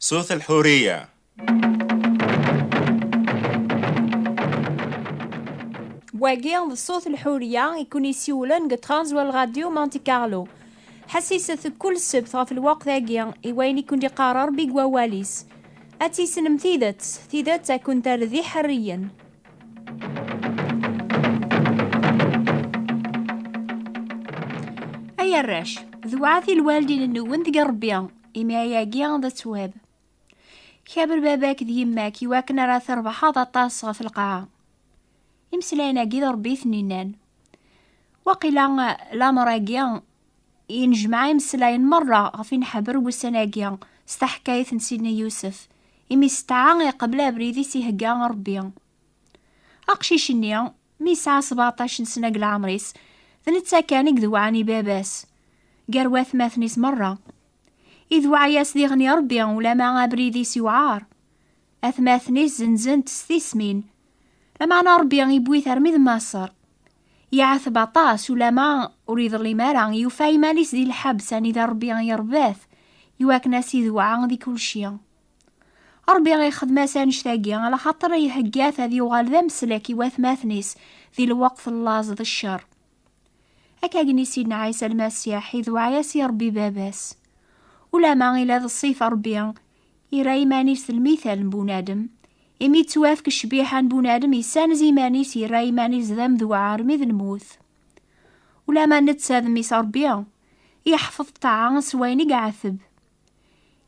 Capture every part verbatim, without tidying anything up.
Ṣṣut Lḥuriya. Wagi d Ṣṣut Lḥuriya i kun-isiwlen deg Transworld Radio Monte Carlo. Ḥassiset kul ssebt ɣef lweqt-agi i wayen i kun-d-iqqar Ṛebbi deg wawal-is. Ad tissnem tidet, tidet ad kun-terr d iḥerriyen. Ay arrac, dewɛat i lwaldin-nwen deg Ṛebbi, imi ayagi d ttwab. Kaber baba-k d yemma-k iwakken ara trebḥeḍ aṭas ɣef lqaɛa. Imeslayen-agi d Ṛebbi i ten-innan. Waqila lamer-agi i nejmeɛ imeslayen merra ɣef i nḥeber wussan-agi s taḥkayt n Sidna Yusef, imi s ttɛa iqbel abrid i s-ihegga Ṛebbi. Aqcic-nni, mi yesɛa sbeɛṭac n sna deg leɛmer-is, d netta kan i idewɛen i baba-s, gar watmaten-is merra. Idewɛa-yas diɣen i Ṛebbi ulama abrid-is iwɛer. Atmaten-is zenzen-t s tismin. Lameɛna Ṛebbi iwwi-t armi d Maṣer. Iɛateb aṭas ulama ur iḍellim ara, yufa iman-is di lḥebs anida Ṛebbi iṛebba-t, iwakken a s-idewɛa di kulci. Ṛebbi ixdem-as annect-agi, ala xaṭer ihegga-t ad yuɣal d ameslak i watmaten-is di lweqt n laẓ d ccer. Akka-gni Sidna Ɛisa Lmasiḥ idewɛa-yas i Ṛebbi Baba-s. Ulama ila d ṣṣifa Ṛebbi, irra iman-is d lmital n bunadem, imi yettwafk ccbiḥa n bunadem, yessanez iman-is, irra iman-is d amedweɛ armi d lmut. Ulama netta d mmi-s Ṛebbi, yeḥfeḍ ṭṭaɛa s wayen i iɛeteb.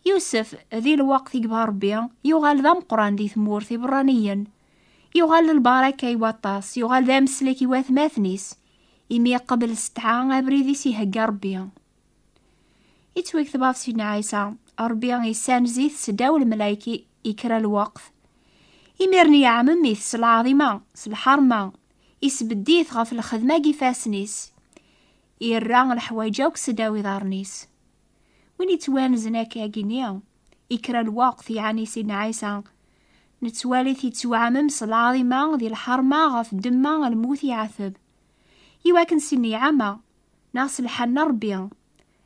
Yusef, di lweqt i yebɣa Ṛebbi, yuɣal d ameqqran di tmurt iberraniyen. Yuɣal d lbaraka i waṭas, yuɣal d ameslak i watmaten-is, imi iqbel s ttɛa abrid i s-ihegga Ṛebbi. Ittwakteb ɣef Sidna Ɛisa, Ṛebbi issanez-it seddaw lemlayek i, i kra lweqt. Imiren yeɛmem-it s lɛaḍima, s lḥerma, isbedd-it ɣef lxedma n yifassen-is, irra leḥwayeǧ akk seddaw iḍarren-is. Win yettwanzen akka-agi-nni, i kra lweqt, yeɛni Sidna Ɛisa, nettwali-t yettwaɛmem s lɛaḍima di lḥerma ɣef ddemma lmut iɛateb. Iwakken sin iɛama, neɣ s lḥanna Ṛebbi,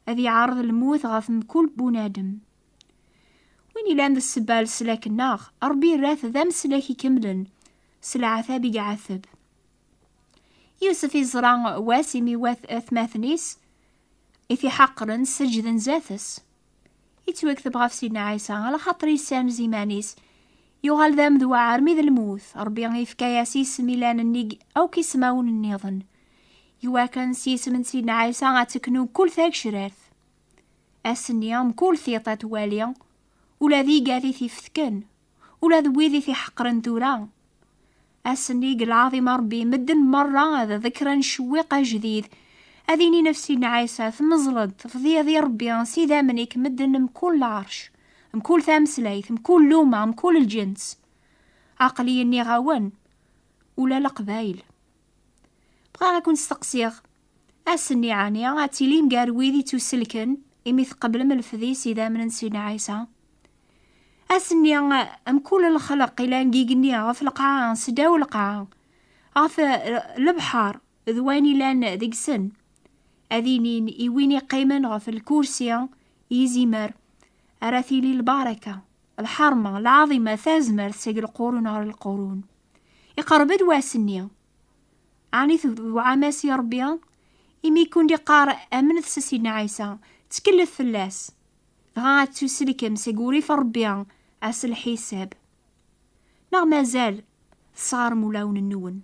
ad iɛreḍ lmut ɣef mkul bunadem. Win ilan d ssebba n leslak-nneɣ, Ṛebbi irra-t d ameslak ikemlen, s leɛtab i iɛateb. Yusef iẓra wass imi wat atmaten-is, i t-iḥaqren, seǧǧden zdat-s. Ittwakteb ɣef Sidna Ɛisa, ala xaṭer yessanez iman-is, yuɣal d amedwaɛ armi d lmut. Ṛebbi ifka-yas isem ilan nnig akk ismawen nniḍen, iwakken s yisem n Sidna Ɛisa ad teknu mkul tagecrart. Ass-nni, mkul tiṭ ad twali, ula d igad i t-ifetken, ula d wid i t-iḥeqren tura. Ass-nni deg lɛaḍima Ṛebbi, medden merra ad ḍekren ccwiq ajdid, ad inin ɣef Sidna Ɛisa, tmeẓleḍ, tefdiḍ i Ṛebbi s idammen-ik medden mkul lɛerc, mkul tameslayt, mkul luma, mkul lǧens. Aql-iyi nniɣ-awen, ula Leqbayel. Bɣiɣ ad ken-steqsiɣ, ass-nni ɛni ad tilim gar wid ittuselken imi tqeblem lefdi s idammen n Sidna Ɛisa? Ass-nni, mkul lexleq ilan deg igenni, ɣef lqaɛa, seddaw lqaɛa, ɣef, eh, lebḥer d wayen ilan deg-sen, ad inin i win iqqimen ɣef lkursi i izimer, ara tili lbaraka, lḥerma, lɛaḍima, tazmert seg lqurun ɣer lqurun. Iqerreb-d wass-nni. Ɛni tebɛam-as i Ṛebbi? Imi i kun-d-iqqar amnet s Sidna Ɛisa, ttkellet fell-as, dɣa ad tuselkem seg urrif n Ṛebbi ass lḥisab. Neɣ mazal tesɣarem ulawen-nwen?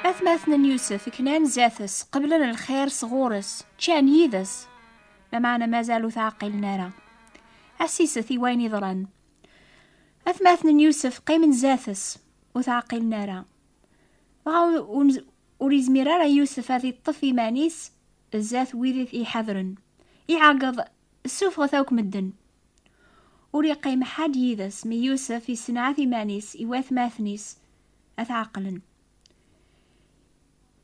Atmaten n Yusef knan zdat-s, qeblen lxir sɣur-s, ččan yid-s, lameɛna mazal ur t-ɛqilen ara. Asiset i wayen yeḍran. Atmaten n Yusef qqimen zdat-s, ur t-ɛqilen ara. Dɣa ur, ur, ur yezmir ara Yusef ad iṭṭef iman-is zdat wid i t-iḥadren. Iɛeggeḍ, ssufɣet akk medden. Ur yeqqim ḥedd yid-s, mi Yusef yessenɛat iman-is i watmaten-is ad t-ɛeqlen.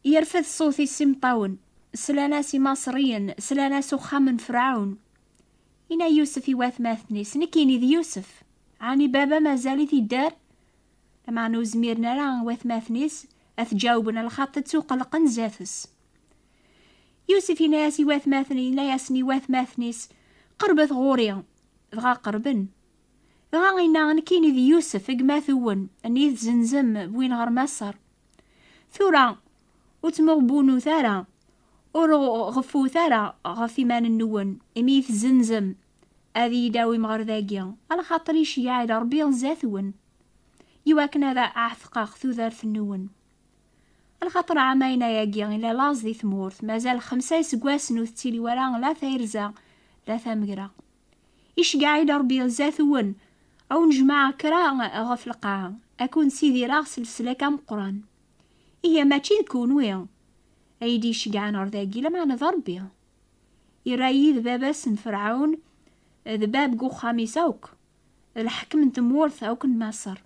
Yerfed ṣṣut-is s imeṭṭawen, slan-as Imaṣriyen, slan-as uxxam n Ferɛun. Yenna Yusef i watmaten-is: "Nekkini d Yusef. Ɛni baba mazal-it idder?" Lameɛna ur zmiren ara watmaten-is ad t-ǧawben, lxaṭer ttuqelqen zdat-s. Yusef yenna-yas i watmaten, yenna-yasen i watmaten-is: "Qerbet ɣur-i." Dɣa qerben. Dɣa yenna: "Nekkini d Yusef, gma-twen, nni i tzenzem, wwin ɣer Maṣer. Tura, ur ttmuɣbunut ara, ur ɣ-, ɣeffut ara ɣef iman-nwen, imi i tzenzem ad iyi-d-awim ɣer dagi, alaxaṭer iceggeɛ-d Ṛebbi zdat-wen, iwakken ad ɛetqeɣ tudert-nwen. Alaxaṭer ɛamayen ayagi i la laẓ di tmurt, mazal xemsa iseggasen ur tettili wara la tayerza, la tamegra. Iceggeɛ-d Ṛebbi zdat-wen, a wen-jemɛeɣ kra ɣef lqaɛa, a ken-ssidireɣ s leslak ameqqran. Ihi mačči d kunwi ay d-iceggɛen ɣer dagi, lameɛna d Ṛebbi. Irra-yi d baba-s n Ferɛun, d bab n uxxam-is akk, d lḥekem n tmurt akk n Maṣer.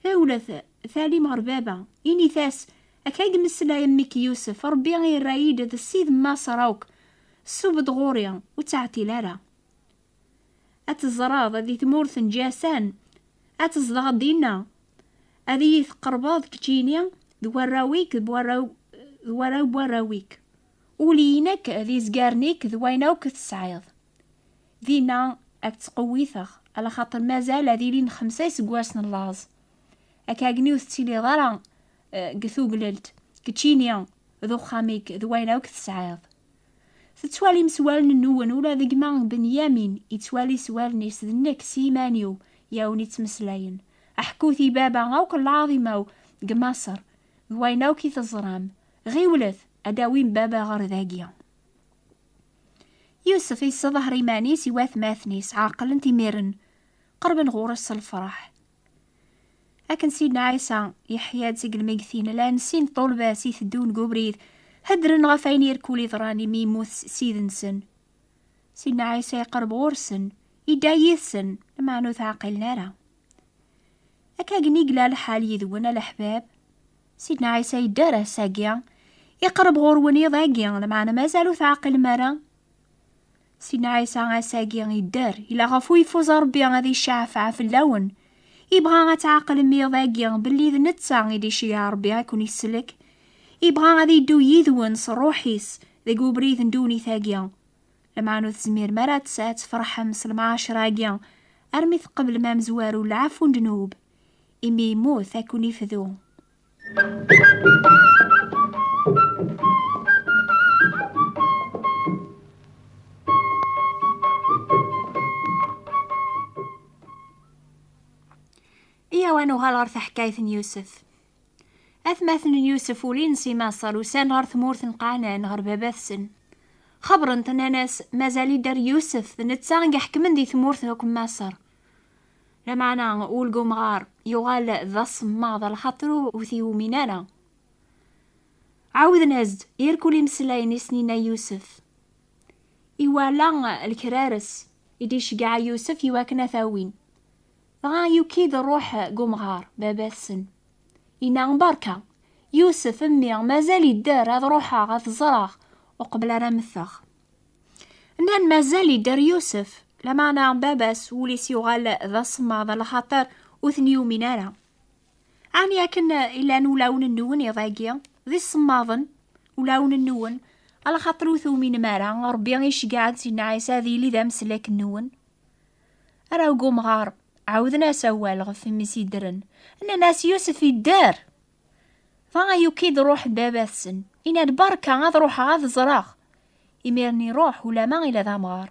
Ɣiwlet, talim ɣer baba, init-as: akka i yemmeslay mmi-k Yusef, Ṛebbi irra-yi-d d ssid n Maṣer akk, ṣub-d ɣur-i, ur ttɛeṭṭil ara. Ad teẓreḍ di tmurt n Ǧasan, ad tezdeɣ dinna, ad iyi-tqerbeḍ keččini d warraw-ik d warraw, d warraw n warraw-ik, ul-inek d izgaren-ik d wayen akk tesɛiḍ. Dinna ad k-ttqewwiteɣ, alaxaṭer mazal ad ilin xemsa iseggasen n laẓ. Akka agni ur tettiliḍ ara, eh, deg tuglelt, keččini d uxxam-ik d wayen akk tesɛiḍ. Tettwalim s wallen-nwen, ula d gma Benyamin yettwali s wallen-is d nekk s yiman-iw i awen-ittmeslayen. Ḥkut i baba akk lɛaḍima-w deg Maṣer, d wayen akk i teẓram. Ɣiwlet, ad d-awim baba ɣer dagi. Yusef yesseḍher iman-is i watmaten-is, ɛeqlen-t imiren, qerben ɣur-s s lferḥ. Akken Sidna Ɛisa yeḥya-d seg lmegtin, llan sin ṭṭulba-s iteddun deg ubrid, heddren ɣef wayen irkul iḍran imi yemmut s-, Ssid-nsen. Sidna Ɛisa iqerreb ɣur-sen, idda yid-sen, lameɛna ur t-ɛqilen ara. Akka agni yella lḥal yid-wen, a leḥbab? Sidna Ɛisa yedder ass-agi, iqerreb ɣur-wen iḍ-agi, lameɛna mazal ur t-ɛqilem ara? Sidna Ɛisa ass-agi yedder, ila ɣef uyeffus Ṛebbi ad iceɛfeɛ fell-awen. Ibɣa ad tɛeqlem iḍ-agi belli d netta i d-iceggeɛ Ṛebbi ad ken-isellek. Ibɣa ad iddu yid-wen s ṛṛuḥ-is deg ubrid n ddunit-agi. Lameɛna ur tezmirem ara ad tt-, ad tferḥem s lemɛacra-agi armi tqeblem amezwaru n lɛafu n ddnub, imi yemmut ad ken-ifdu. Iyaw ad nuɣal ɣer taḥkayt n Yusef. Atmaten n Yusef ulin si Maṣer, usan ɣer tmurt n Qɛnan, ɣer baba-tsen. Xebbren-t, nnan-as: "Mazal idder Yusef, d netta i iḥekmen di tmurt akk n Maṣer." Lameɛna ul n umɣar yuɣal d asemmaḍ, lxaṭer ur, ur t-yumin ara. Ɛawden-as-d irkul imeslayen i sen-yenna Yusef. Iwala lekrar-s i d-iceggeɛ Yusef iwakken ad t-awin. Dɣa yuki-d ṛṛuḥ n umɣar, baba-tsen. Yenna: "Berka, Yusef, mmi, mazal idder, ad ṛuḥeɣ ad t-ẓreɣ uqbel ara mmteɣ." Nnan: "Mazal idder Yusef." Lameɛna baba-s wul-is yuɣal d asemmaḍ, lxaṭer ur ten-yumin ara. Ɛni akken i llan ulawen-nwen iḍ-agi, d isemmaḍen ulawen-nwen, alaxaṭer ur tuminem ara Ṛebbi iceggeɛ-d Sidna Ɛisa ad yili d ameslak-nwen? Arraw n umɣar ɛawden-as awal ɣef mmi-s yeddren. Nnan-as: "Yusef idder!" Dɣa yuki-d ṛṛuḥ n baba-tsen. Yenna-d: "Berka, ad ṛuḥeɣ ad ẓreɣ." Imiren iṛuḥ, ulama ila d amɣar.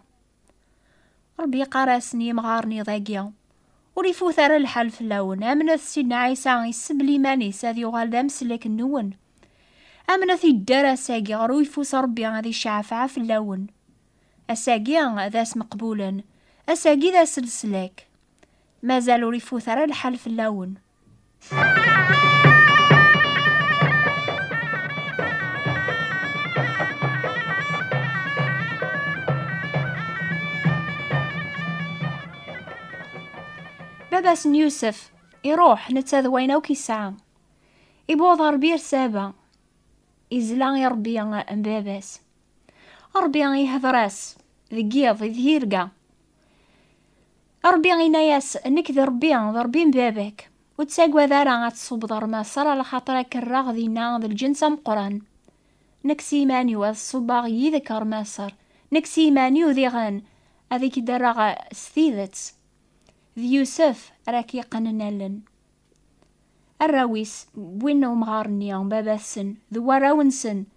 Ṛebbi yeqqar-asen i yimɣaren iḍ-agi: "Ur ifut ara lḥal fell-awen, amnet Sidna Ɛisa, isebl iman-is ad yuɣal d ameslak-nwen. Amnet idder ass-agi ɣer uyeffus Ṛebbi ad iceɛfeɛ fell-awen. Ass-agi d ass meqbulen, ass-agi d ass n leslak. Mazal ur ifut ara lḥal fell-awen." Baba-s n Yusef iṛuḥ, netta d wayen akk yesɛa. Iwweḍ ɣer Birsaba, izla i Ṛebbi n baba-s. Ṛebbi ihder-as deg yiḍ, di tirga, Ṛebbi inna-yas: "Nekk d Ṛebbi, d Ṛebbi n baba-k. Ur ttagad ara ad tṣubbeḍ ɣer Maṣer, ala xaṭer ad k-rreɣ dinna d lǧens ameqqran. Nekk s yiman-iw ad ṣubbeɣ yid-k ɣer Maṣer. Nekk s yiman-iw diɣen ad k-id-rreɣ s tidet. D Yusef ara k-yeqqnen allen." Arraw-is wwin umɣar-nni, baba-tsen d warraw-nsen,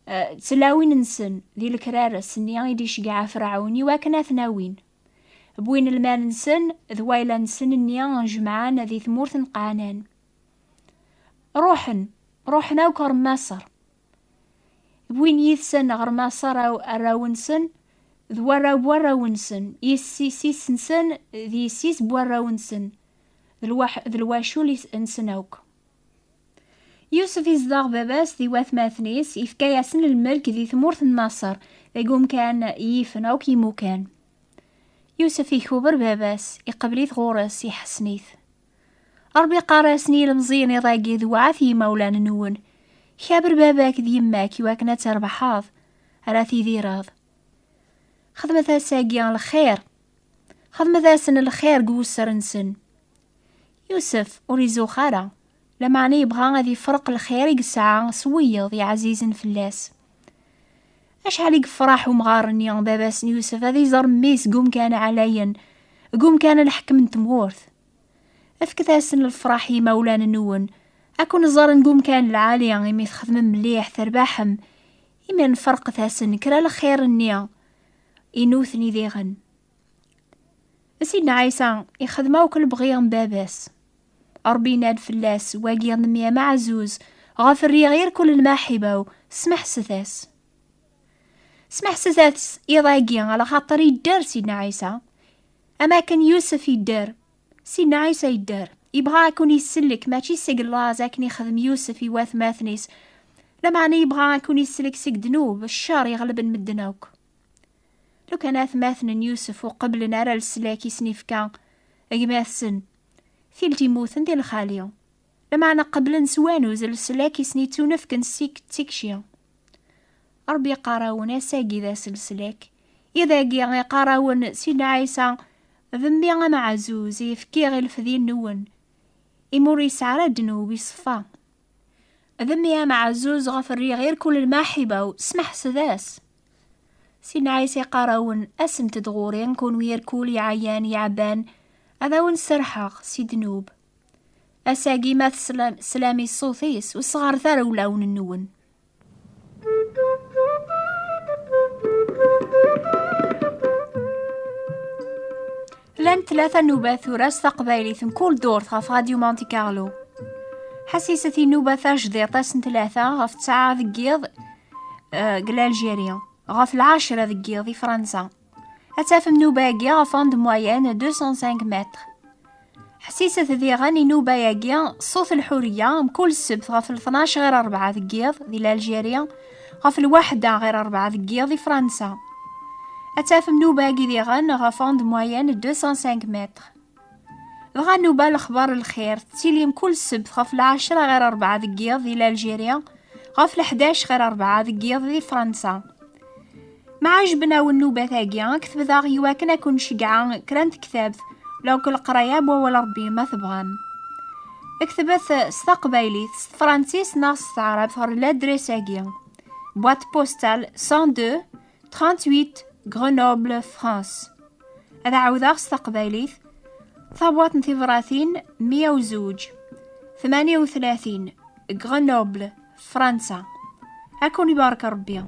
eh, d tlawin-nsen di lekrares-nni i d-iceggeɛ Ferɛun i wakken ad ten-awin. Wwin lmal-nsen d wayla-nsen-nni jemɛen di tmurt n Qɛanan. Ruḥen, ruḥen akk ɣer Maṣer. Wwin yid-sen ɣer Maṣer aw-, arraw-nsen d warraw n warraw-nsen, yessi-s-nsen d yessi-s n warraw-nsen, d lwaḥ-, d lwacul-is-, nsen akk. Yusef izdeɣ baba-s di watmaten-is, ifka-yasen lmelk di tmurt n Maṣer, deg umkan yifen akk imukan. Yusef ikuber baba-s, iqbel-it ɣur-s, iḥessen-it. Ṛebbi iqqar-asen i yilemẓiyen iḍ-agi: "Dewɛet i yimawlan-nwen, kaber baba-k d yemma-k i wakken ad trebḥeḍ, ara tidireḍ. Xedmet-as-agi lxir, xedmet-asen lxir deg wusser-nsen." Yusef ur izux ara, lameɛna yebɣa ad ifreq lxir i yesɛa s wiyeḍ iɛzizen fell-as. Acḥal i yefreḥ umɣar-nni, baba-s n Yusef, ad iẓer mmi-s deg umkan ɛlayen, deg umkan n lḥekem n tmurt. Fket-asen lefraḥ i yimawlan-nwen, ad ken-ẓren deg umkan lɛali, imi txedmem mliḥ, terbaḥem. Imir ferqet-asen kra lxir-nni i nutni diɣen. Sidna Ɛisa ixdem akk lebɣi n baba-s. Ṛebbi yenna-d fell-as: "Wagi d mmi-m aɛzuz, ɣef rriɣ irkul lmaḥiba-w, smeḥset-as." Smeḥset-as iḍ-agi, ala xaṭer yedder Sidna Ɛisa. Am akken Yusef yedder, Sidna Ɛisa yedder. Yebɣa ad ken-isellek, mačči seg laẓ akken ixdem Yusef i watmaten-is, lameɛna yebɣa ad ken-isellek seg ddnub, ccer iɣelben medden akk. Lukan atmaten n Yusef ur qebblen ara leslak i sen-ifka gma-tsen, tilt immuten di lxali, lameɛna qebblen s wanuz leslak i sen-ittunefken seg tikci. Ṛebbi iqqar-awen ass-agi d ass leslak. Iḍ-agi iqqar-awen Sidna Ɛisa: "D mmi ameɛzuz i fkiɣ i lefdi-nwen, imi ur yesɛi ara ddnub, iṣeffa. D mmi ameɛzuz ɣef rriɣ irkul lmaḥiba-w, smeḥset-as." Sidna Ɛisa iqqar-awen: "Asemt-d ɣur-i, kunwi irkul iɛeyyan iɛebban, ad awen-serḥeɣ si ddnub. Ass-agi ma teslam, teslam i ṣṣut-is, ur sɣaret ara ulawen-nwen." Llant tlata nnubat tura s taqbaylit mkul ddurt ɣef Radio Monte Carlo. Ḥassiset i nnuba tajdiṭ ass n tlata ɣef ttesɛa deg yiḍ, eh, deg l'Algérie, ɣef lɛecra deg yiḍ i Fransa. Ad tafem nnuba-agi ɣef onde moyenne deux cent cinq mètres. Ḥsiset diɣen i nnuba-agi, Ṣṣut Lḥuriya, mkul ssebt ɣef tnac ɣir rebɛa deg yiḍ di l'Algérie, ɣef lwaḥda ɣir rebɛa deg yiḍ di Fransa. Ad tafem nnuba-agi diɣen ɣef onde moyenne deux cent cinq mètres. Dɣa nnuba Lexbar Lxir tettili mkul ssebt ɣef lɛecra ɣir rebɛa deg yiḍ di l'Algérie, ɣef leḥdac ɣir rebɛa deg yiḍ di Fransa. Ma ɛejben-awen nnubat-agi, ketbet-aɣ i wakken ad ken-ceggɛeɣ kra n tektabt, la akk leqraya n wawal Ṛebbi ma tebɣam. Ketbet s taqbaylit, s tefransist neɣ s taɛrabt ɣer ladres-agi: boîte postale cent deux, trente-huit, Grenoble, France. Ad ɛawdeɣ s taqbaylit: tabwaṭ n tibratin meyya u zuǧ, tmanya u tlatin, Grenoble, Fransa. Ad ken-ibarek Ṛebbi.